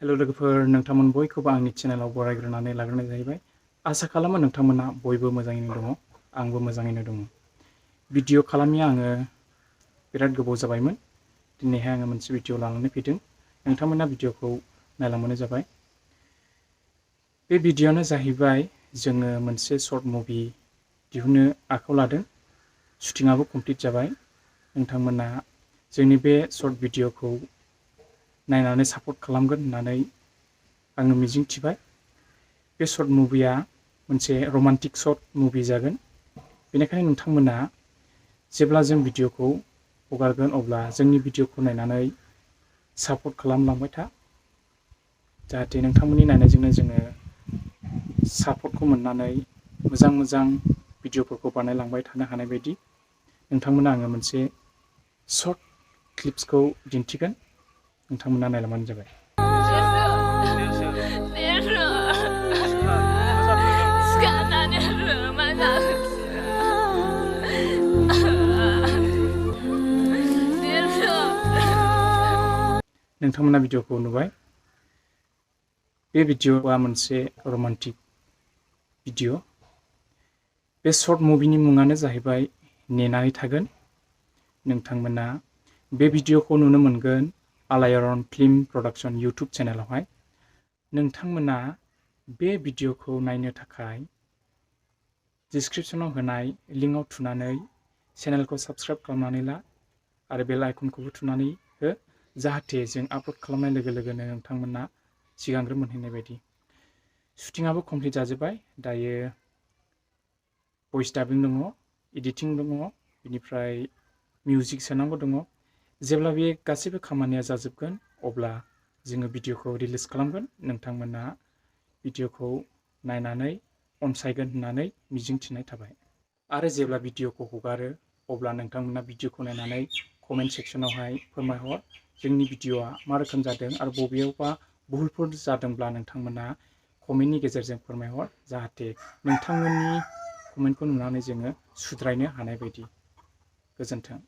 Hello लोगोफोर, नोंथांमोन बयखौबो आंनि चेनेलाव बरायग्रोनानै लाग्रोनाय जाहैबाय। आसा खालामो नोंथांमोना बयबो मोजाङैनो दङ, आंबो मोजाङैनो दङ। भिडिअ खालामिया आङो बिराद गोबाव जाबायमोन। दिनैहाय आङो मोनसे भिडिअ लानानै फैदों। नोंथांमोना भिडिअखौ नायलांबानो जाबाय। बे भिडिअआनो जाहैबाय जोङो मोनसे शर्ट मुभि दिहुननो आखायाव लादों। शुटिंआबो कमप्लिट जाबाय। नोंथांमोना जोंनि बे शर्ट भिडिअखौ नायनानै सापर्ट खालामगोन होननानै आङो मिजिंथिबाय। बे शर्ट मुभिया मोनसे रमान्टिक शर्ट मुभि जागोन। बेनिखायनो नोंथांमोना जेब्ला जों भिडिअखौ हगारगोन अब्ला जोंनि भिडिअखौ नायनानै सापर्ट खालामलांबाय था, जाहाथे नोंथांमोननि नायनायजोंनो जोङो सापर्टखौ मोननानै मोजां मोजां भिडिअफोरखौ बानायलांबाय थानो हानाय बायदि नोंथांमोना आङो मोनसे शर्ट क्लिप्सखौ दिन्थिगोन। नोंथांमोना नायलांबानो जाबाय। नोंथांमोना भिडिअखौ नुबाय। बे भिडिअआ मोनसे रमान्टिक भिडिअ। बे शर्ट मुभिनि मुङानो जाहैबाय नेनानै थागोन। नोंथांमोना बे भिडिअखौ नुनो मोनगोन आलायारन फिल्म प्रडाक्शन इउटुब चेनेलावहाय। नोंथांमोना बे भिडिअखौ नायनो थाखाय डिसक्रिप्शनाव होनाय लिंकआव थुनानै चेनेलखौ साबस्क्राइब खालामनानै ला आरो बेल आइकनखौबो थुनानै हो, जाहाथे जों आपल'ड खालामनाय लोगो लोगोनो नोंथांमोना सिगांग्रो मोनहैनाय बायदि। शुटिंआबो कमप्लिट जाजोब्बाय। दायो भइस डाबिं दङ, एडिटिं दङ, बेनिफ्राय मिउजिक सोनांगौ दङ। जेब्ला बे गासैबो खामानिया जाजोबगोन अब्ला जोङो भिडिअखौ रिलिज खालामगोन। नोंथांमोना भिडिअखौ नायनानै अनसायगोन होननानै मिजिंथिनाय थाबाय। आरो जेब्ला भिडिअखौ हगारो अब्ला नोंथांमोना भिडिअखौ नायनानै कमेन्ट सेक्सनावहाय फोरमायहर जोंनि भिडिअआ मा रोखोम जादों आरो बबेयावबा भुलफोर जादोंब्ला नोंथांमोना कमेन्टनि गेजेरजों फोरमायहर, जाहाथे नोंथांमोननि कमेन्टखौ नुनानै जोङो सुद्रायनो हानाय बायदि। गोजोन्थों।